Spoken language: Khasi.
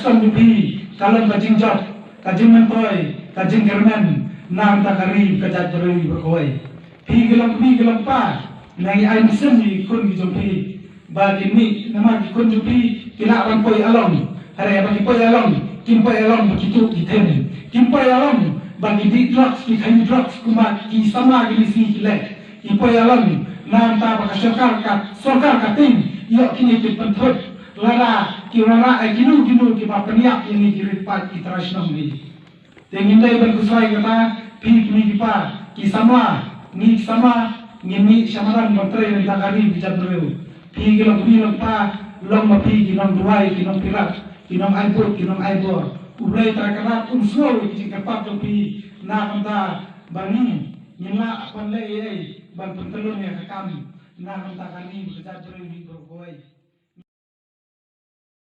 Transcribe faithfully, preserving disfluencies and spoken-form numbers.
Song jong phi ka long ka jingjop, ka jingmyntoi, ka jingkyrmen na ka bynta ka ri ka jaitbynriew baroh kawei. Phi ki long kmie ki long kpa, nang ïai mynsiem ïa ki khun ki jong phi ba kin mih, namar ki khun jong phi ki lah ban poi ïalong. Hynrei ba ki poi ïalong, kim poi ïalong ba ki tuh ki thim, kim poi ïalong ba ki dih drugs, ki khaïi drugs kumba ki samla ki lisi ki leh. Ki poi ïalong na ka bynta ba ka sorkar, ka sorkar ka tieng ïoh kine ki pynthut. Lada ki wanrah ïa kino kino kiba pynïap ïa ngi ki ri paid ki trai shnong ngi. Te ngim dei ban khuslai kata, phi kmie ki kpa, ki samla, ngi ki samla, ngin mih sha madan ban trei na ka bynta ka ri ka jaitbynriew. Phi ki long kmie long kpa, long ma phi ki nongduwai, ki nongpyrkhat, ki nongaibud, ki nongaibor. U Blei Trai Kynrad un sngew ïa ki jingkyrpad jong phi na ka bynta ba ngi ngin lah ban leh ei ei ban pyntyllun ïa ka kam na ka bynta ka ri ka jaitbynriew baroh kawei.